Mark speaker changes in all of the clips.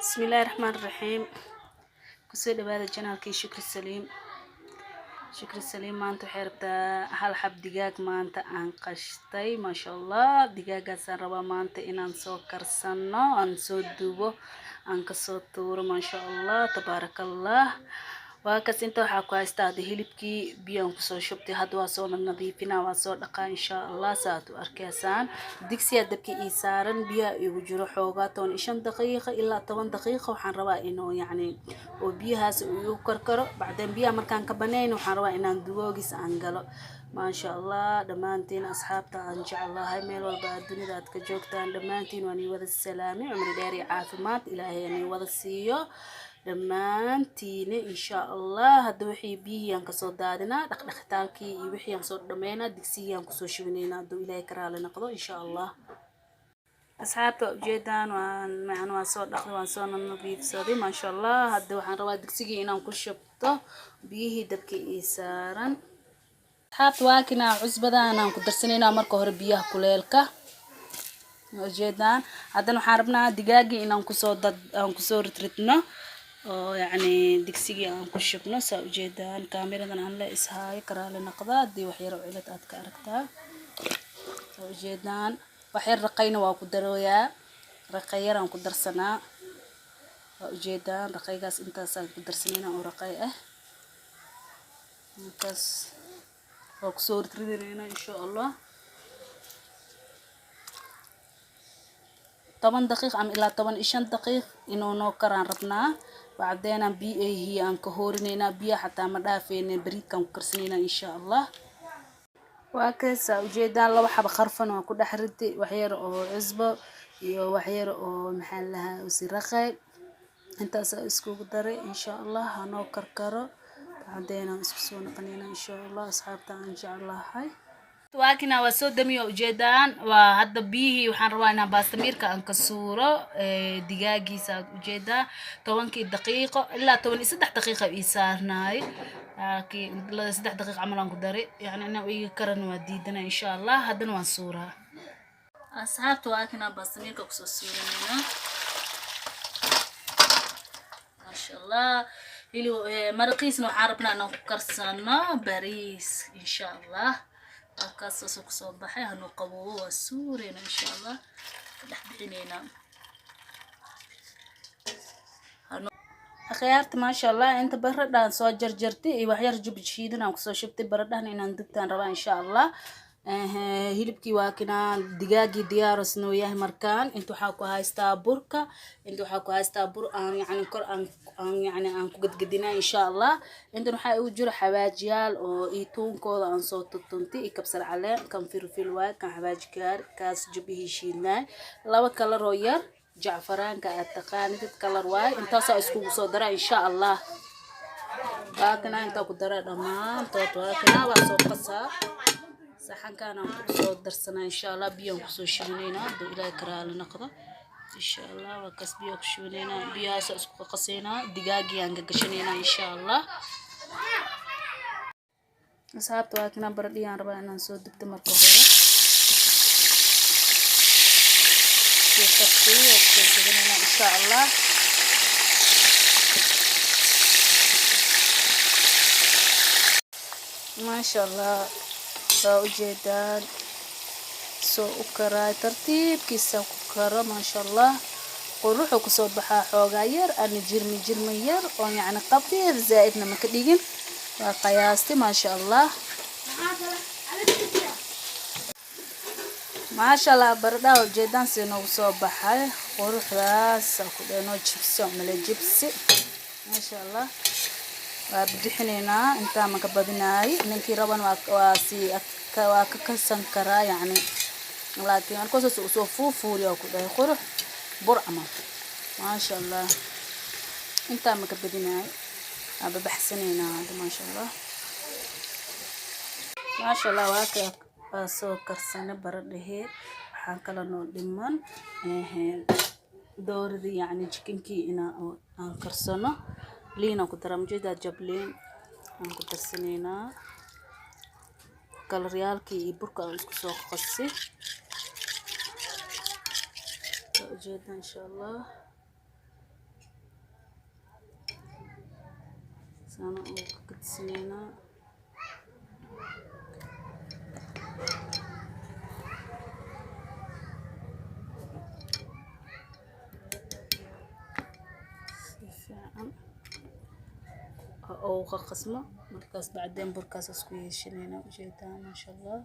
Speaker 1: Bismillaahi Raxmaani Raxiim. Kusoo dhawaada channelkii Shukri Saliim. Shukri Saliim maanta waxay rabtaa hal xab digaag maanta aan qashtay, maasha Allah. Digaagaasaan rabaa maanta inaan soo karsano, aan soo dubo, aan kasoo tuuro, maasha Allah, tabaarakallah. Waa kas, inta waxaa ku haystaa hadda hilibkii biyaan kusoo shubtay. Hadda waa soo nadiifinaa, waa soo dhaqaa, insha Allah. Saaad u arkaysaan, digsiyaa dabka ii saaran, biyaha igu jiro xoogaa 15 daqiiqo ilaa 10 daqiiqo. Waxaan rabaa inuu yacni oo biyahaas uu igu karkaro. Bacdeen biyaha markaan ka banayn, waxaan rabaa inaan dugoogis aan galo, maasha Allah. Dhammaantiin asxaabta aan jeclahay, meel walba aad dunida aad ka joogtaan, dhammaantiin waan ii wada salaamay. Cumri dheer iyo caafimaad Ilaahay aan ii wada siiyo dhammaantiina, insha Allah. Hadda wixii biyihii aan kasoo daadinaa, dhaqdhaqitaankii iyo wixii aan soo dhameynaa, digsigii aan kusoo shubinaynaa, hadduu Ilaahay ka raali noqdo, insha Allah. Asxaabta, ujeedaan, waan macna waan soo dhaqday, waan soo nadiifsaday, maasha Allah. Hadda waxaan rabaa digsigii inaan ku shubto biyihii dabka ii saaran. Asxaabta, waa kinaa cusbadaan aan ku darsanaynaa marka hore biyaha kuleelka, ujeedaan. Haddana waxaan rabnaa digaagii inaan kusoo dad aan kusoo ridridno oo yacni digsigii aan ku shubno. Saa ujeedaan, kaamiradan aan la ishaayo, karaali noqda haddii wax yar oo cilad aad ka aragtaa. Saa ujeedaan, wax yar raqayna waa ku darooyaa, raqay yar aan ku darsanaa. Waa ujeedaan, raqaygaas intaasaan ku darsanayna oo raqay ah. Intaas waa kusoo ridridinaynaa, insha Allah. 10 daqiiq ama ilaa 15 daqiiq inuu noo karaan rabnaa. Bacdeenaan biyo ayhii aan ka hoorinaynaa, biyaha xataa ma dhaafeyne, bariidkaan ku karsanaynaa, insha Allah. Waa kaysaa, ujeedaan, laba xaba qarfan waan ku dhex riday, wax yar oo cusbo iyo wax yar oo maxaa lahaa usiraqay, intaasaa iskugu daray. Insha Allah hanoo karkaro, bacdeenaan isku soo noqonaynaa, insha Allah. Asxaabta aan jeclahay, waakina waa soo damiyo, ujeedaan. Waa hadda biyihii waxaan rabaa inaan baastamiirka aan ka suuro digaagiisa. Aad ujeedaa, 10-kii daqiiqo ilaa 13 daqiiqa ii saarnaay, laakiin 3 daqiiq camal aan ku daray, yani inaan iga karan waa diidana, insha Allah. Haddana waan suuraa, asxaabta. Waakina baastamiirka kusoo suuranayna, maasha Allah. Hilib maraqiisna waxaan rabnaa inaan ku karsano bariis, insha Allah. Halkaas saasoo kusoo baxay, hanuu qaboobo, waa suureyna, insha Allah, ka dhex bixineynaa. Akhyaarta, maasha Allah, inta baradhaan soo jarjartay iyo waxyar jub shiidan aan kusoo shubtay. Baradhahan inaan dubtaan rabaa, insha Allah. Hilibkii waa kinaa, digaagii diyaaros noo yahay. Markaan inta waxaa ku haystaa burka, inta waxaa ku haystaa bur aan yacni kor aan yacni aan ku gadgadinaa, insha Allah. Intan waxaa igu jiro xawaajiyaal oo iyo tuunkooda aan soo tutuntay iyo kabsar caleen. Kan filfil waay, kan xawaaji kaar, kaas jubihii shiidnaay, laba kalar oo yar jacfaraanka aad taqaanid kalar waay. Intaasaa iskugu soo dara, insha Allah. Waa kana, intaa ku dara dhammaantood. Waa kana, waa soo qasaa, saxankaan aan kusoo darsanaa, insha Allah. Biyaan kusoo shubinaynaa, hadduu Ilaahay karaali noqdo, insha Allah. Waa kaas, biyaa ku shubinaynaa, biyahaasa isku qasaynaa, digaagii aan gagashanaynaa, insha Allah. Asxaabta, waa kana baradhiyaan rabaa inaan soo dubto marka hore. Sii kartiyo waa kusoo dubinaynaa, insha Allah. Maasha Allah, waa ujeedaan soo u karaay, tartiibkiisa ku karo, maasha Allah. Quruxuu kusoo baxaa, xoogaa yar ana jirmi jirmi yar oo yacni qafiif zaa'idna ma ka dhigin, waa qiyaasti, maasha Allah, maasha Allah. Baradhaha ujeedaan si noogu soo baxay, quruxdaas ku dheenoo jibsi male jibsi, maasha Allah. Waa bixinaynaa, intaa maka badinaay. Ninkii raban waa si waa ka karsan karaa yacni, laakiin markaas usoo fuufuuriya ku dhahay qurux bur camal, maasha Allah. Intaa maka badinaay, waa babaxsanaynaa hadda, maasha Allah, maasha Allah. Waa ka waa soo karsanay baradhahee. Waxaan kala noo dhiman dooradii, yacni chickenkii inaa aan karsano. Liin aan ku daraa, majeedaa, jabliin aan ku darsanaynaa, kalaryaalkii iyo burka aan isku soo qasi. Waa ujeeda, insha Allah. Saana ugu gadisaneynaa. Si fiican uga qasmo. Markaas bacdeen burkaas isku yeeshaneynaa, ujeedaa, maasha Allah.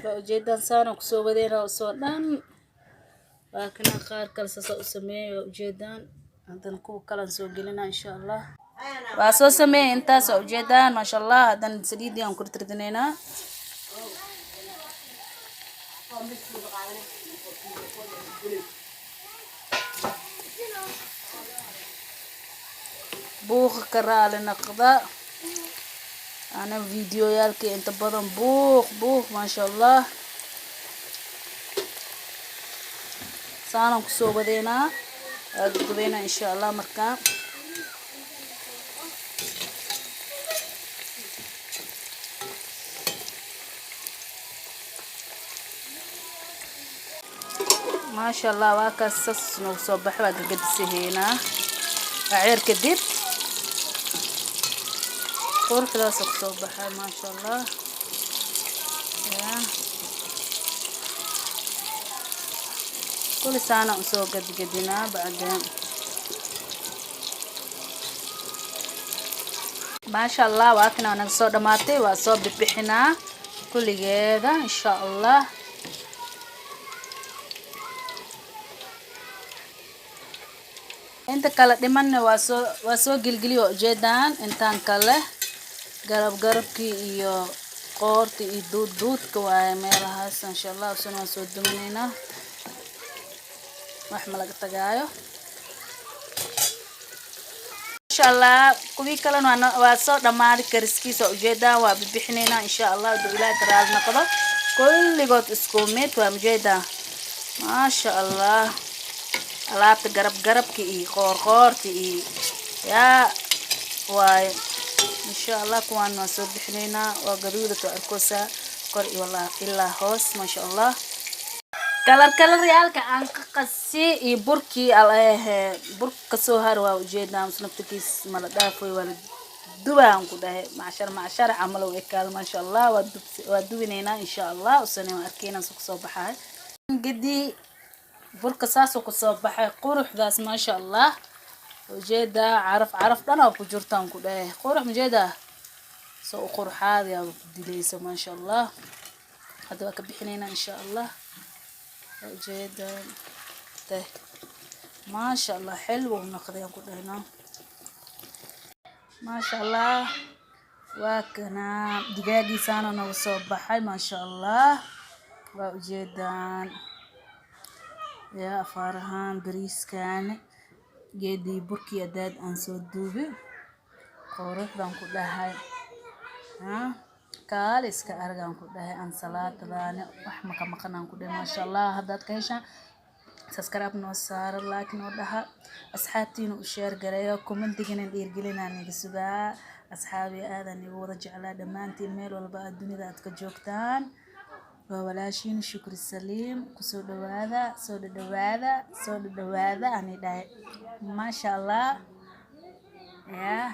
Speaker 1: Waa ujeedaan, saana kusoo wadeynaa usoo dhan. Waa kana qaar kale saasa u sameeyay, waa ujeedaan. Haddana kuwa kalan soo gelinaa, insha Allah. Waa soo sameeyay intaas, waa ujeedaan, maasha Allah. Haddana saliidii aan ku tirtinaynaa. Buuqa ka raali naqda, ana videoyaalkii inta badan buuq buuq. Maasha Allah, saanaan kusoo wadeynaa, waa dudubeynaa, insha Allah. Markaa maasha Allah, waa kaas, sas noogu soo baxay. Waa gagadisaheynaa aceer kadib, quruxdaasa kusoo baxay, maasha Allah. Ya kuli saana usoo gadgadinaa bacdeen. Maasha Allah, waa kana naga soo dhamaatay. Waa soo bixbixinaa kulligeeda, insha Allah. Inta kale dhimanna waa soo gelgeliyo, waa ujeedaan. Intaan kale garab garabkii iyo qoorta iyo duud duudka waaye meelahaas, insha Allah. Usana waan soo duminaynaa, wax ma laga tagaayo, insha Allah. Kuwii kalena waa soo dhammaaday kariskiisa, waa ujeedaan. Waa bibixinaynaa, insha Allah, hadduu Ilaahay ka raali noqdo. Kulligood isku mid waa, ujeedaa, maasha Allah. Alaabta garab garabka iyo qoor qoorta iyo yaa waaye, insha Allah. Kuwaan waan soo bixinaynaa, waa gaduudat, waa arkoosaa kor iyo ilaa hoos, maasha Allah. Kalar kalaryaalka aan ka qasi iyo burkii burka kasoo har, waa ujeedaa, naftarkiis mala dhaafoy, waa la dubaan ku dhahay. Macshar macshar camal u ekaado, maasha Allah. Waa dubs, waa dubinaynaa, insha Allah. Usane waan arkaynaa soo kusoo baxay gedi burka, saasoo kusoo baxay quruxdaas, maasha Allah. Ujeedaa, caraf caraf dhan oo ku jirtaan ku dhahay. Qurux majeedaa, soo u qurxaadi aa ku dilaysa, maasha Allah. Hadda waa ka bixinaynaa, insha Allah. Waa ujeedaa teh, maasha Allah, xilwa u noqday aan ku dhahnaa, maasha Allah. Waa kana digaagiisaana nooga soo baxay, maasha Allah. Waa ujeedaan yaa afaarahaan bariiskan geedii burkii adaad aan soo duubay, quruxdan ku dhahay. Ha kaali iska aragaan ku dhahay, ansalaatadaani wax maka maqanaan ku dhahay, maasha Allah. Haddaad ka heshaan, subscribe noo saara, like noo dhaha, asxaabtiina u share gareeyo, commentigana dhiirgelinaan iga sugaa. Asxaabi, aadan igu wada jeclaa dhammaantiin, meel walba aad dunida aad ka joogtaan. Waa walaashiin Shukri Saliim. Kusoo dhawaada, soo dhadhawaada, soo dhadhawaada ani dhahay, maasha Allah. Yaa.